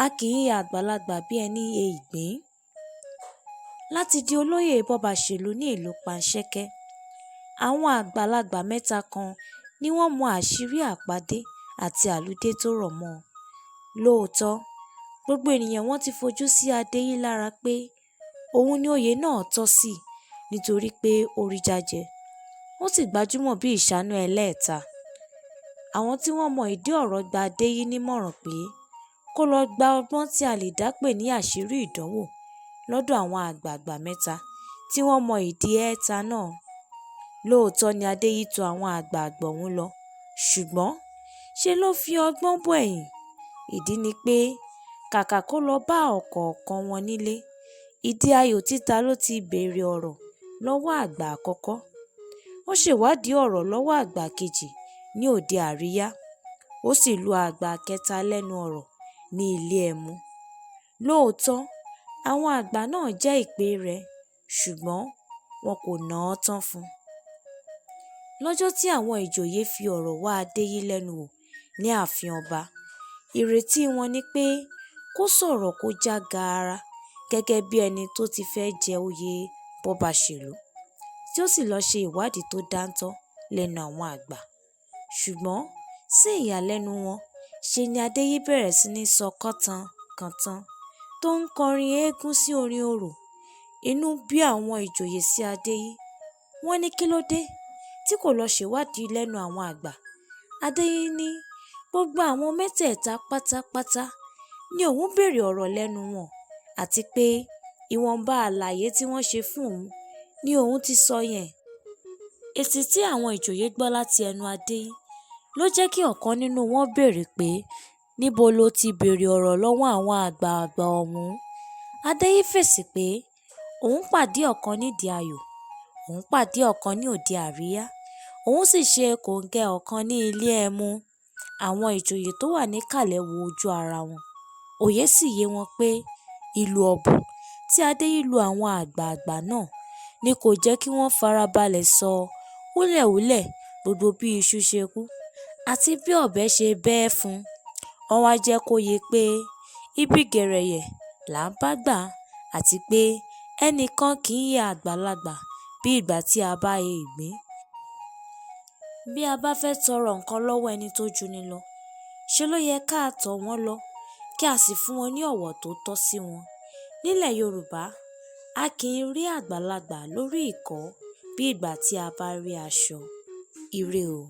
A kì í he àgbàlagbà bí ẹní he ìgbín. Láti di olóyè bọ́baṣèlú ní ìlú Panṣẹ́kẹ́, àwọn àgbàlagbà mẹ́ta kan ni wọ́n mọ àṣírí àpadé àti àludé tó rọ̀ mọ́ ọn. Lóòótọ́, gbogbo ènìyàn wọ́n ti fojú sí Adéyí lára pé òun ni oyè náà tọ́ sí nítorí pé ó rí jájẹ, ó sì gbajúmọ̀ bí ìṣáná ẹlẹ́ẹ̀ta. Àwọn tí wọ́n mọ ìdí ọ̀rọ̀ gba Adéyí nímọ̀ràn pé kó lọ gba ọgbọ́n tí a lè dá pè ní àṣírí ìdánwò lọ́dọ̀ àwọn àgbààgbà mẹ́ta tí wọ́n mọ ìdí ẹ̀ẹ̀ta náà. Lóòótọ́ ni Adéyí tọ àwọn àgbààgbà ọ̀hún lọ, ṣùgbọ́n ṣe ló fi ọgbọ́n bọ ẹ̀yìn. Ìdí ni pé kàkà kó lọ bá ọ̀kọ̀ọ̀kan wọn nílé, ìdí ayò títa ló ti béèrè ọ̀rọ̀ lọ́wọ́ àgbà àkọ́kọ́. Ó ṣèwádìí ọ̀rọ̀ lọ́wọ́ àgbà kejì ní òde àríyá, ó sì lu àgbà kẹta lẹ́nu ọ̀rọ̀ ní ilé ẹmu. Lóòótọ́, àwọn àgbà náà jẹ́ ìpè rẹ̀, ṣùgbọ́n wọn kò ná an tán fún un. Lọ́jọ́ tí àwọn ìjòyè fi ọ̀rọ̀ wá Adéyí lẹ́nu wò ní ààfin ọba, ìrètí wọn ni pé kó sọ̀rọ̀ kó já gaara gẹ́gẹ́ bí ẹni tó ti fẹ́ jẹ oyè bọ́baṣèlú, tí ó sì lọ́ọ́ ṣe ìwádìí tó dáńtọ́ lẹ́nu àwọn àgbà. Ṣùgbọ́n sí ìyàlẹ́nu wọn, ṣe ni Adéyí bẹ̀rẹ̀ sí ní sọ kọ́ntankàntan tó ń kọrin eégún sí orin orò. Inú bí àwọn ìjòyè sí Adéyí. Wọ́n ní kí ló dé tí kò lọ ṣèwádìí lẹ́nu àwọn àgbà. Adéyí ní gbogbo àwọn mẹ́tẹ̀ẹ̀ta pátápátá ni òun béèrè ọ̀rọ̀ lẹ́nu wọn àti pé ìwọ̀nba àlàyé tí wọ́n ṣe fún òun ni òun ti sọ yẹn. Èsì tí àwọn ìjòyè gbọ́ láti ẹnu Adéyí ló jẹ́ kí ọ̀kan nínú wọn béèrè pé níbo lo ti béèrè ọ̀rọ̀ lọ́wọ́ àwọn àgbààgbà ọ̀hún. Adéyí fèsì pé òun pàdé ọ̀kan nídìí ayò, òun pàdé ọ̀kan ní òde àríyá, òun sì ṣe kòńgẹ́ ọ̀kan ní ilé ẹmu. Àwọn ìjòyè tó wà níkàlẹ̀ wo ojú ara wọn, òye sì yé wọn pé ìlù ọ̀bùn tí Adéyí lu àwọn àgbààgbà náà ni kò jẹ́ kí wọ́n farabalẹ̀ sọ húlẹ̀húlẹ̀ gbogbo bí iṣu ṣe kú àti bí ọ̀bẹ ṣe bẹ́ fún un. Wọ́n wá jẹ́ kó yé pé ibi gẹ̀rẹ̀yẹ̀ là ń bágbà àti pé ẹnìkan kì í he àgbàlagbà bí ìgbà tí a bá he ìgbín. Bí a bá fẹ́ tọrọ nǹkan lọ́wọ́ ẹni tó juni lọ, ṣe ló yẹ ká tọ̀ wọ́n lọ kí a sì fún wọn ní ọ̀wọ̀ tó tọ́ sí wọn. Nílẹ̀ Yorùbá, a kì í rí àgbàlagbà lórí ìkọ́ bí ìgbà tí a bá rí aṣọ. Ire o.